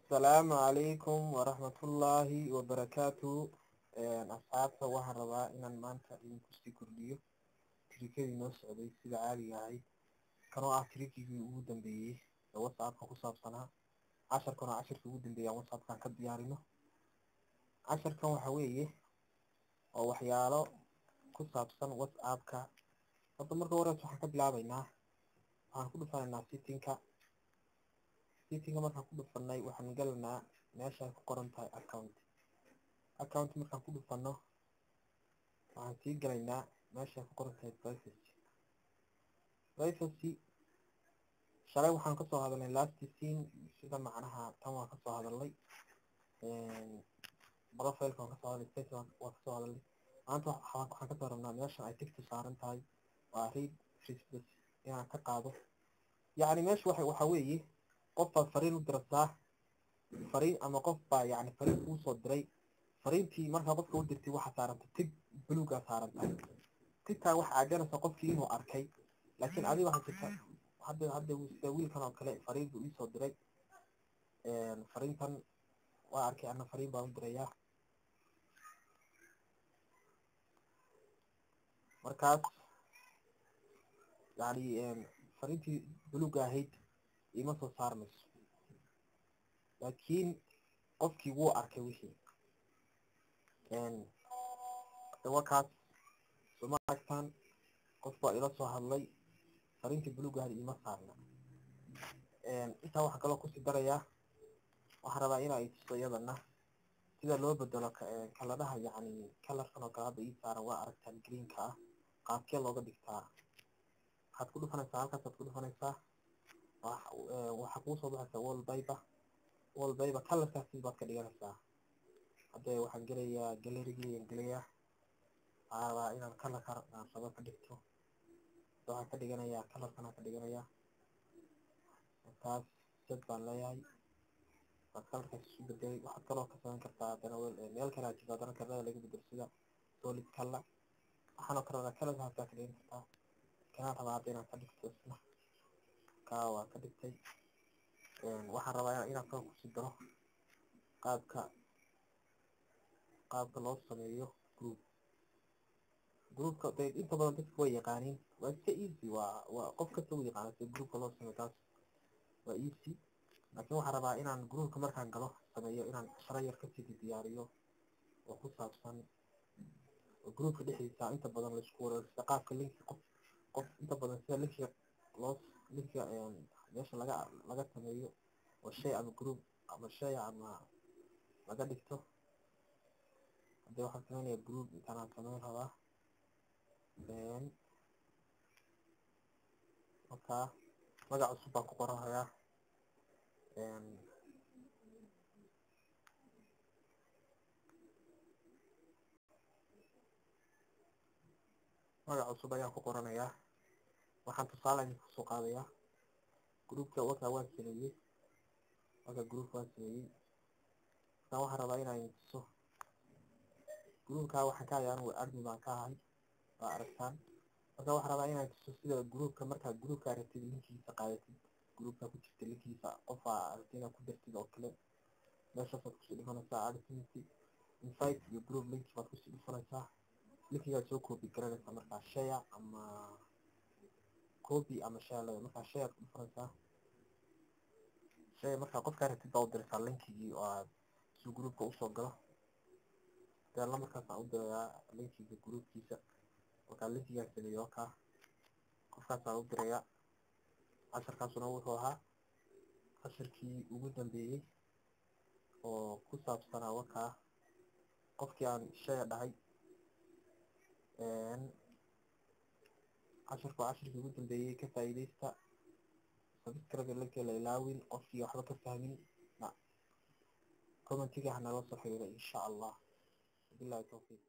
Assalaamu calaykum waraxmatullaahi wabarakaatu. Asxaabta, waxaan rabaa inaan maanta idinku sii kordhiyo trikadii noo socday sida caadiga ahayd, kanoo ah trikigii ugu dambeeyey ee WhatsAppka ku saabsanaa. Casharkan oo casharkii ugu dambeeyay aan WhatsAppkan ka diyaarino. Casharkan waxa weeye oo waxyaalo ku saabsan WhatsAppka. Hadda marka horeysa waxaan ka bilaabeynaa, waxaan ku dhufanaynaa settingka. Settingka markaan ku dhufanay, waxaan galanaa meesha ay ku qoran tahay account. Account markaan ku dhufano, waxaan sii galaynaa meesha ay ku qoran tahay privacy. Privacy shalay waxaan kasoo hadalnay last seen, sida macnaha tan waan kasoo hadalnay, profileka waan kasoo hadalnay, status waan kasoo hadalnay. Maanta waxaan kasoo rabnaa meeshan ay ticktu saaran tahay, waa read receipts, inaan ka qaado. Yacni meesha waxa weeye qof baad fariin u dirasaa, fariin ama qof baa yani fariin kuu soo diray. Fariintii markaa qofka u dirtay waxaa saarantay tig buluugaa saaran tahay. Tigtaa waxa caaganaysa qofkii inuu arkay, laakiin adiga waxaa jirta hadda sida wiilkan oo kale fariin buu iisoo diray. Fariintan waa arkay, ana fariin baan u dirayaa. Markaas yani fariintii buluuga ahayd ima soo saarmayso, laakiin qofkii wuu arkay wixii. Wakaas soma aragtaan, qof baa ila soo hadlay, fariintii buluuga ahayd ima saarna. Intaa waxaan kaloo kusii darayaa, waxaan rabaa inaa i tuso iyadana sida loo bedelo kaladaha, yacni kalarkan oo kale hadda ii saaran waa aragtaan, greenka ah, qaabkee looga dhigtaa? Waxaad ku dhufanaysaa halkaasaad ku dhufanaysaa, waxaa kuu soo baxaysaa wallpaper. Wallpaper kalarkaasi baad ka dhiganaysaa. Hadde waxaan gelayaa gallerygayaan gelayaa, waxaan rabaa inaan kalarka aan rabo ka dhigto. Waxaan ka dhiganayaa kalarkan ka dhiganayaa, markaas set baan leeyahay, waa kalarkaas isu bedelay. Waxaad kaloo ka samayn kartaa haddana meel kale jirta haddana kalarada laga bedelo, sida solid color waxaan oo kale kalarkaas baa ka dhigan kartaa. Kanaan rabaa hadda inaan ka dhigto, isna kaa waa ka dhigtay. Waxaan rabaa inaan kaloo kusii daro qaabka loo sameeyo group. Groupka de inta badan dadka way yaqaaniin, waa iska easy, waa qof kasta uu yaqaana sida groupka loo sameeyo, taas waa easy. Laakiin waxaan rabaa inaan groupka markaan galo sameeyo inaan sharo yar kasii diyaariyo oo ku saabsan groupka dhexdiisa inta badan laisku wareego, sida qaabka linki qof inta badan, sida linkiga loo linkiga meesha laga sameeyo oo shay ama group ama shay ama laga dhigto. Hadii waxaan sameynaya group intaan sameyn rabaa, markaa magac cusub baan ku qoranhayaa. Magac cusub ayaan ku qoranayaa. Waxaan tusaale idinku kusoo qaadayaa groupka. Waka waan sameeyey, waka groupka waan sameeyey. Markaan waxaan rabaa inaan tuso groupka, waxaan ka ahay anigu admin baan ka ahay, waa aragtaan. Marka waxaan rabaa inaan tuso sida groupka markaa groupka rabtid linkigiisa qaadatid, groupka ku jirta linkigiisa qofaa rabtid inaad ku dartid oo kale, meeshaasaad kusii dhufanaysaa admin invite iyo group link baad kusii dhufanaysaa, linkigaad soo copy garanaysaa. Markaa share ama copy ama share leedahay, markaa share aad ku dhufanaysaa. Share markaa qofkaa rabtid baa u diraysaa linkigii oo aad si groupka usoo galo. Deelna markaas aan u dirayaa linkiga groupkiisa. Markaa linkigaan sameeyo wakaa qofkaasaan u dirayaa. Casharkaasuna wuxuu ahaa casharkii ugu dambeeyey oo ku saabsanaa wakaa qofkii aan share dhahay. Casharku waa casharkii ugu dambeeyey, ka faa'iidaysta. Subscribe linka la ilaawin. Qofkii waxba ka fahmin na commentiga hanala soo xiriira, insha Allah. Wabillahi tawfiiq.